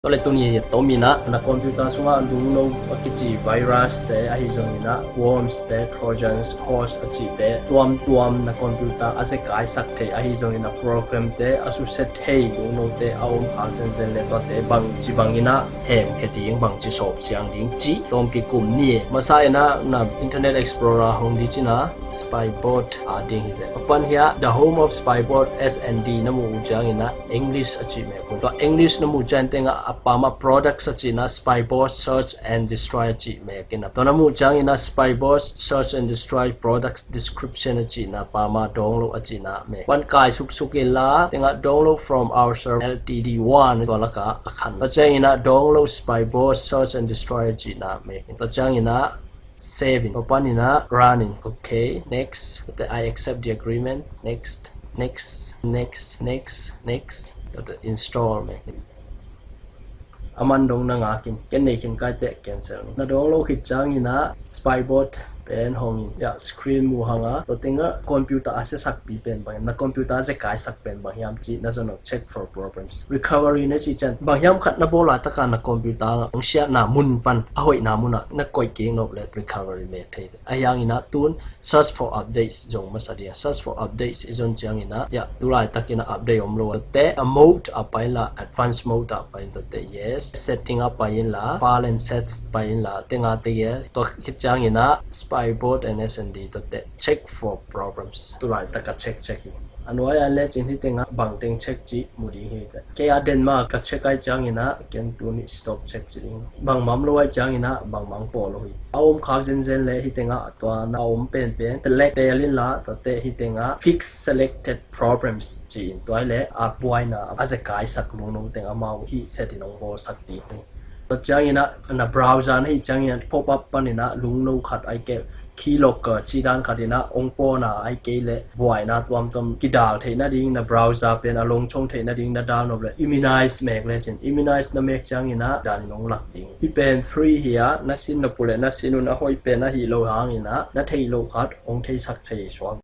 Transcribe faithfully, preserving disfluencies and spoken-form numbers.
Tua le tuni hi tomin ah na computer sungah lungno a kici virus te ahi zongin ah worms te, trojans, hoax a cihte tuamtuam na computer a zekaisak thei ahi zongin ah program te a susia thei lungnote a om khak zenzen le tuate bangci bangin ah hemkhia ding, bangci sawpsiang ding cih tawm kikum ni. Masa in ah na Internet Explorer hong ding cin ah Spybot a ding hi ve. A pan hiah The Home of Spybot S and D na muh uh ciangin ah English a cih mek un. Tua English na muh ciang tengah a pamah Products a cihna Spybot Search and Destroy a cih mek in ah. Tua na muh ciangin ah Spybot Search and Destroy Products Description a cihna pamah Download a cihna mek. Pan kai suksuk inla tengah Download from our server L T D one tua lakah a khan. Tua ciangin ah Download Spybot Search and Destroy a cihna mek in. Tua ciangin ah Save in. Tua panin ah run in. Okay, next. Tua teh I accept the agreement. Next, next, next, next, next. Tua teh install mek in. A man dong na ngak in. Ken nei khin kai teh cancel in. Na download khit ciangin ah Spybot pen hong in. Ya, screen mu hang a. Tua tengah computer a siasakpi pen bang hiam, na computer a zekaisak pen bang hiam cih na zon uh check for problems. Recovery na cih ciang bang hiam khat na bawl laitak a na computer ah hong siatna mun pan a hoihna mun ah na koih kik nop leh recovery mek thei. Ahi hangin ah tun search for updates zong masa ding. Search for updates i zon ciangin ah, ya, tu laitakin ah update om lo. Tua teh a mode ah pai inla, advanced mode ah pai in, tua teh yes. Setting ah pai inla, file and sets pai inla, tengah tegel. Tua khit ciangin ah Spybot and S and D tua teh check for problems. Tu laitak a check check in. A nuai a lecin hih tengah bang teng check cih mu ding hi teh. Kei a den mah ka check ahih ciangin ah ken tuni stop check ci ding. Bangmah om lo ahih ciangin ah bangmah hong pawh lo hi. A om khak zenzen leh hih tengah tua na a om penpen select tel inla, tua teh hih tengah fix selected problems ci in, tua hi leh a buaina a zekaisak lungno teng amau hih set in hong bawlsak ding hi. Tua ciangin ah na browser na hih ciangin ah pop up panin ah lungno khat ahih kei leh key locker cih dan khat in ah hong pawna ahih kei leh buaina tuamtuam kidal theih nading, na browser pen a longcong theih nading na dal nop leh immunize mek lecin, immunize na mek ciangin ah dan in hong lak ding. Hih pen free hi a, na sin nop uh leh na sin un, a hoih pen ahih lo hangin ah na theih loh khat hong theisak thei suak